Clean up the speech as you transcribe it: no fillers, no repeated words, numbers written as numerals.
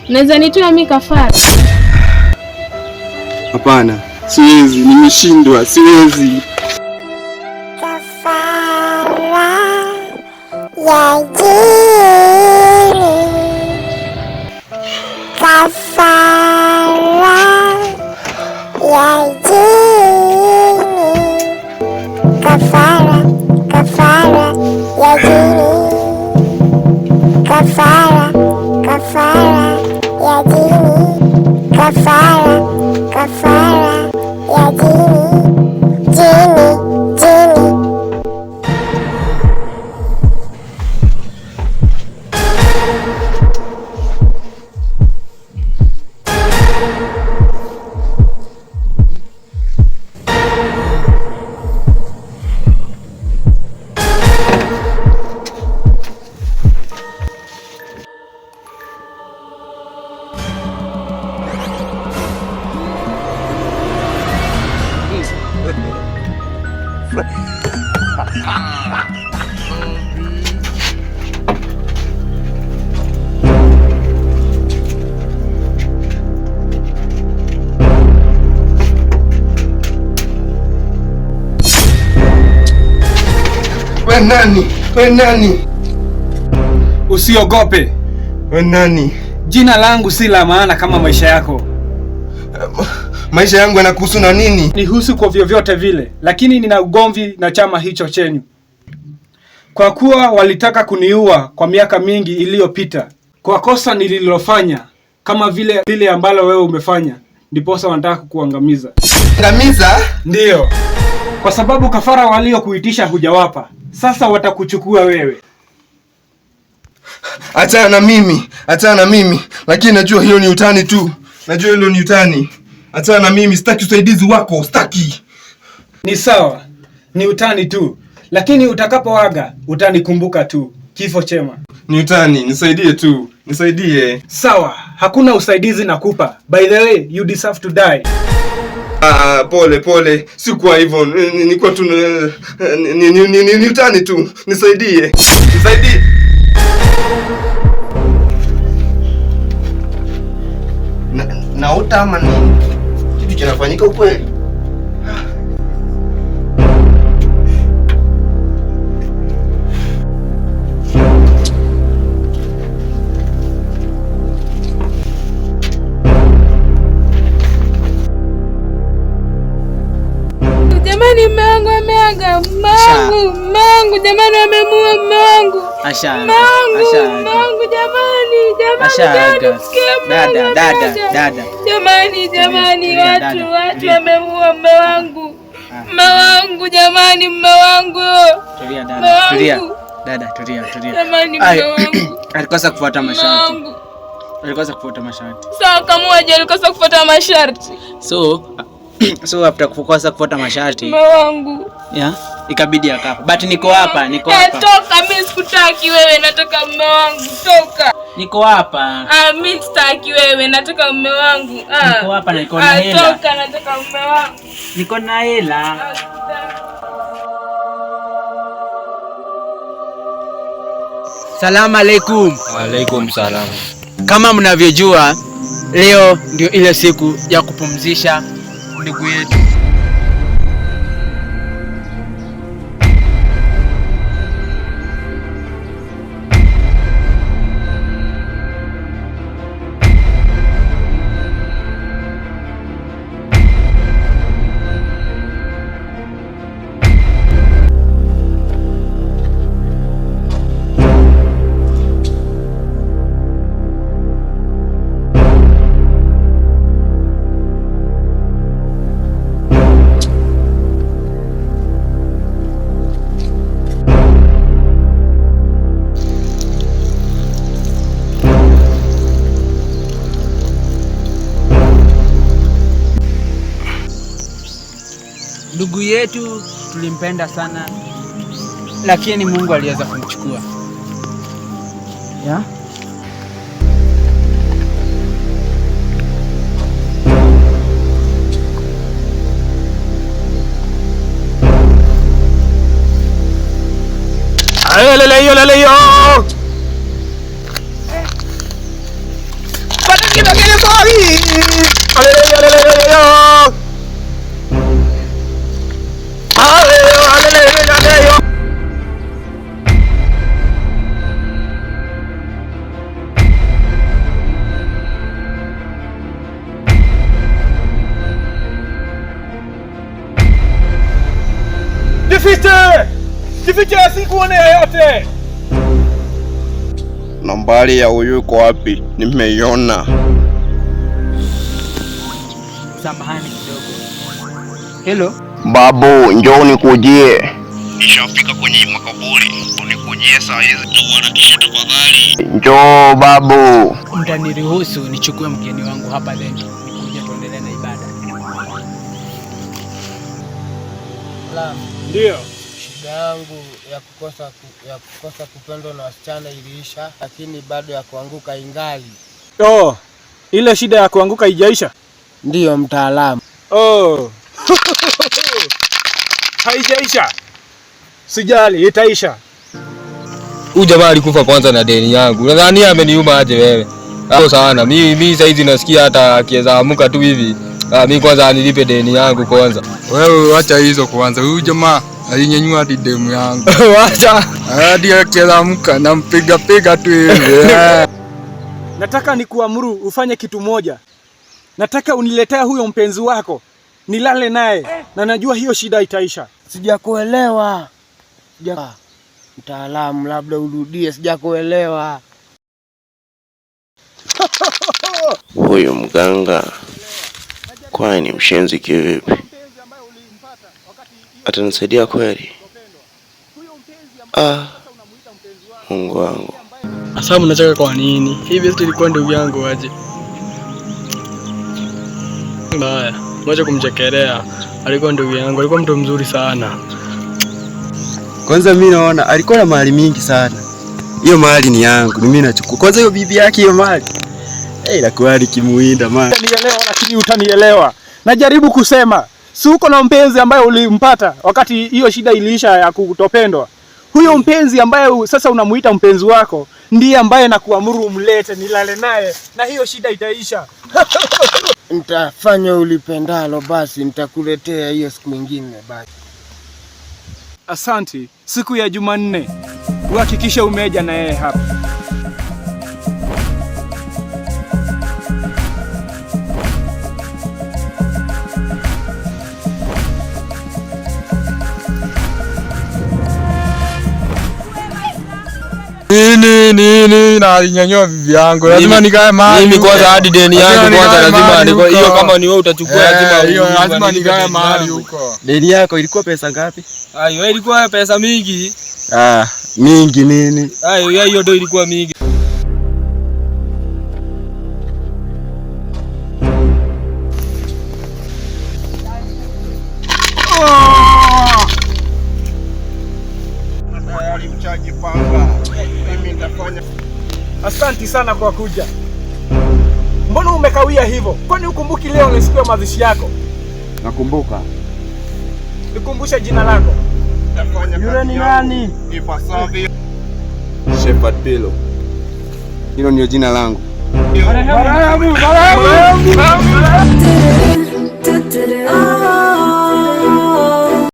Unaweza nitoa mimi kafara? Hapana, siwezi, nimeshindwa, siwezi. Kafara ya jini, kafara ya jini, kafara, kafara ya jini, kafara, kafara ya jini, kafara, kafara ya jini, jini, jini. We nani? We nani? Usiogope, We nani? jina langu si la maana kama maisha yako. Maisha yangu yanakuhusu na nini? Nihusu kwa vyovyote vile, lakini nina ugomvi na chama hicho chenyu, kwa kuwa walitaka kuniua kwa miaka mingi iliyopita kwa kosa nililofanya, kama vile lile ambalo wewe umefanya, ndiposa wanataka kukuangamiza. Ngamiza? Ndiyo, kwa sababu kafara waliokuitisha hujawapa, sasa watakuchukua wewe. Achana na mimi, achana na mimi, lakini najua hilo ni utani tu. Najua hilo ni utani. Achana na mimi, sitaki usaidizi wako, sitaki. Ni sawa, ni utani tu, lakini utakapoaga utanikumbuka tu. Kifo chema. Ni utani, nisaidie tu, nisaidie. Sawa, hakuna usaidizi nakupa. By the way, you deserve to die. Ah, pole pole, sikuwa hivyo, nilikuwa tu ni utani tu. Nisaidie, nisaidie. Na, naota ama nini? Kitu kinafanyika ukweli? Jamani, mume wangu ameaga. Mume wangu, mume wangu jamani, wamemuua mume wangu. Asha, Mume wangu, asha. mume wangu jamani, jamani, Ashaaga. jamani, msikie mume wangu Dada, dada, ameaga. dada. Jamani, jamani, Tulia, watu, dada, watu tulia. wamemuua mume wangu. Mume wangu jamani, mume wangu. Tulia Mume dada, tulia. wangu. Dada, tulia, tulia. Jamani, Ai, mume wangu. alikosa kufuata Mume masharti. wangu. Alikosa kufuata masharti. Sawa, kamuaje alikosa kufuata masharti. So after kukosa kufuata masharti, Mume wangu. yeah, ikabidi akafa. But niko hapa, niko Eh, hapa. toka, mimi sikutaki wewe, nataka mume wangu, toka. Niko hapa. Ah, mimi sitaki wewe, nataka mume wangu. Ah. Niko hapa na niko na Ah, hela. toka, nataka mume wangu. Niko na hela. Ah, sitaki. Salamu alaikum. Alaikum salam. Kama mnavyojua, leo ndio ile siku ya kupumzisha ndugu yetu. Ndugu yetu tulimpenda sana, lakini Mungu aliweza kumchukua. Yeah? Jifiche! Jifiche asikuone yeyote. Nambari ya huyu iko wapi? Nimeiona. Samahani kidogo. Hello. Babu, njoo nikujie. Nishafika kwenye makaburi. Unikujie saa hizi. Tuharakishe tafadhali. Njoo babu. Mtaniruhusu nichukue mgeni wangu hapa then nikuje tuendelee na ibada. Ndio. Shida yangu ya kukosa kupendwa na wasichana iliisha, lakini bado ya kuanguka ingali. Oh, ile shida ya kuanguka haijaisha? Ndiyo mtaalamu. Oh. Haijaisha. Sijali, itaisha. Huyu jamaa alikufa kwanza na deni yangu. Nadhani ameniuma aje wewe. Hapo sana. Mimi saizi nasikia hata akiweza amuka tu hivi. Mimi kwanza anilipe deni yangu kwanza. Wewe acha hizo kwanza. Huyu jamaa alinyanyua hadi demu yangu. Acha. Hadi akiweza amuka nampiga piga tu hivi. Nataka nikuamuru ufanye kitu moja. Nataka uniletee huyo mpenzi wako. Nilale naye na najua hiyo shida itaisha. Sijakuelewa. Mtaalamu, labda urudie, sijakuelewa. Huyu mganga kwani ni mshenzi kivipi? Atanisaidia kweli? Ah, Mungu wangu. Asa mnacheka kwa nini? Hivi tulikuwa ndugu yangu aje? Mbaya, mwache kumchekelea. Alikuwa ndugu yangu, alikuwa mtu mzuri sana. Kwanza mimi naona alikuwa na mali mingi sana. Hiyo mali ni yangu, mimi nachukua. Kwanza hiyo bibi yake hiyo mali. Eh, la kweli kimuinda mali. Utanielewa lakini utanielewa. Najaribu kusema, si uko na mpenzi ambaye ulimpata wakati hiyo shida iliisha ya kutopendwa. Huyo mpenzi ambaye sasa unamuita mpenzi wako ndiye ambaye nakuamuru umlete nilale naye na hiyo shida itaisha. Nitafanya ulipendalo basi, nitakuletea hiyo siku nyingine basi. Asante. Siku ya Jumanne uhakikishe umeja na yeye hapa. Nini na alinyanyua bibi yangu. Lazima nikae mahali. Mimi kwanza hadi deni yangu kwanza lazima niko hiyo, kama ni wewe utachukua lazima hiyo, lazima nikae mahali huko. Deni yako ilikuwa pesa ngapi? Ayo, ilikuwa pesa mingi. Ah, mingi nini? Ayo, hiyo ndio ilikuwa mingi. Asanti sana kwa kuja. Mbona umekawia hivyo? Kwani ukumbuki leo ni siku ya mazishi yako? Nakumbuka. Nikumbushe jina lako. Yule ni nani? Ipasavyo. Shepherd Pillow. Hilo ndio jina langu. Marhamu, marhamu.